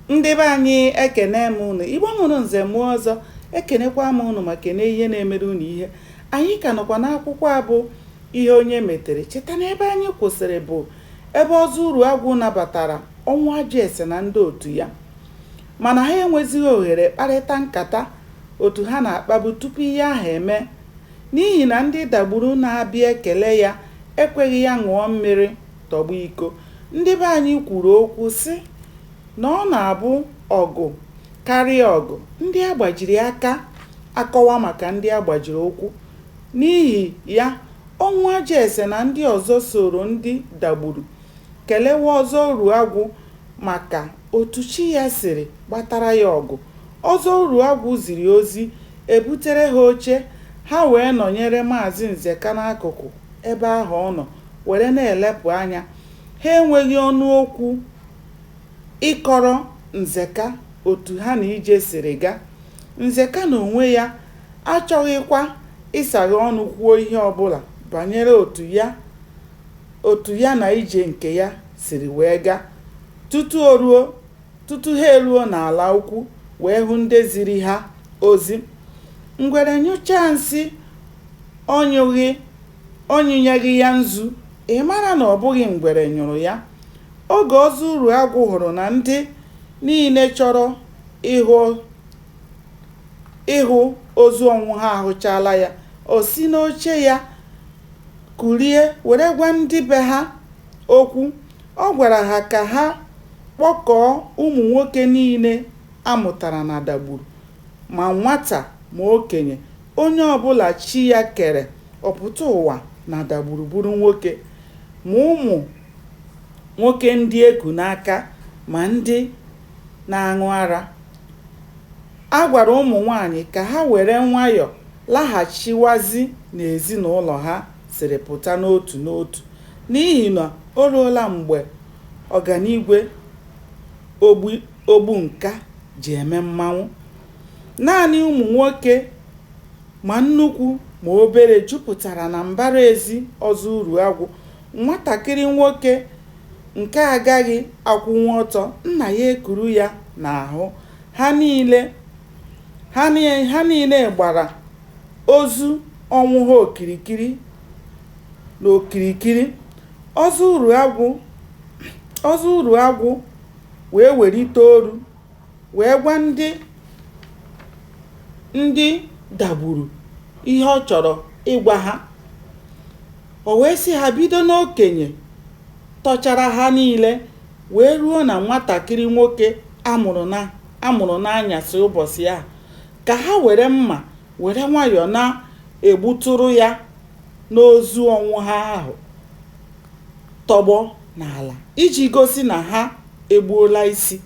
Ndị be anyị, ekene m unu. Igbo mụrụ nze mụọ ọzọ, ekenekwa m unu ma kene ihe na-emere unu ihe. Anyị ka nọkwa n'akwụkwọ a bụ Ihe Onye Metere. Cheta na ebe anyị kwụsịrị bụ ebe Ọzọ Uruagwụ nabatara Ọnwụajụese na ndị otu ya. Mana ha enwezighị ohere kparịta nkata otu ha na-akpabu tupu ihe ahụ emee n'ihi na ndị Dagburu na-abịa ekele ya ekweghị ya ṅụọ mmiri tọgbọ iko. Ndị be anyị kwuru okwu sị na ọ na-abụ ọgụ karịa ọgụ, ndị a gbajiri aka akọwa maka ndị a gbajiri ụkwụ. N'ihi ya, Ọnwụajụese na ndị ọzọ sooro ndị Dagburu kelewa Ọzọ Uruagwụ maka otu chi ya siri gbatara ya ọgụ. Ọzọ Uruagwụ ziri ozi, e butere ha oche, ha wee nọnyere Maazị Nzeka n'akụkụ ebe ahụ ọ nọ were na-elepụ anya. Ha enweghị ọnụ okwu ịkọrọ Nzeka otu ha na ije siri gaa. Nzeka n'onwe ya achọghịkwa ịsaghe ọnụ kwuo ihe ọbụla banyere otu ya na ije nke ya siri wee gaa tutu ha eruo n'ala ukwu wee hụ ndị ziri ha ozi. Ngwere nyụchaa nsị ọ nyụnyeghị ya nzu, ị mara na ọ bụghị ngwere nyụrụ ya. Oge Ọzọ Uruagwụ hụrụ na ndị niile chọrọ ịhụ ozu Ọnwụha ahụchaala ya, o si n'oche ya kulie were gwa ndị be ha okwu. Ọ gwara ha ka ha kpọkọọ ụmụ nwoke niile a mụtara na Dagburu, ma nwata ma okenye, onye ọbụla chi ya kere ọ pụta ụwa na Dagburu bụrụ nwoke, ma ụmụ nwoke ndị e ku n'aka ma ndị na-aṅụ ara. A gwara ụmụ nwaanyị ka ha were nwayọ laghachiwazi n'ezinụlọ ha siri pụta n'otu n'otu n'ihi na o ruola mgbe ọganigwe ogbunka ji eme mmanwụ. Naanị ụmụ nwoke ma nnukwu ma obere jupụtara na mbara ezi Ọzọ Uruagwụ. Nwatakịrị nwoke nke agaghị akwụnwu ọtọ, nna ya ekuru ya n'ahụ. Ha niile gbara ozu Ọnwụha okirikiri n'okirikiri. Ọzọ Uruagwụ wee welite olu wee gwa ndị Dagburu ihe ọ chọrọ ịgwa ha. O wee sị ha bido n'okenye tọchara ha niile wee ruo na nwatakịrị nwoke a mụrụ n'anyasị ụbọchị ahụ ka ha were mma were nwayọọ na-egbutụrụ ya n'ozu Ọnwụha ahụ tọgbọ n'ala iji gosi na ha egbuola isi.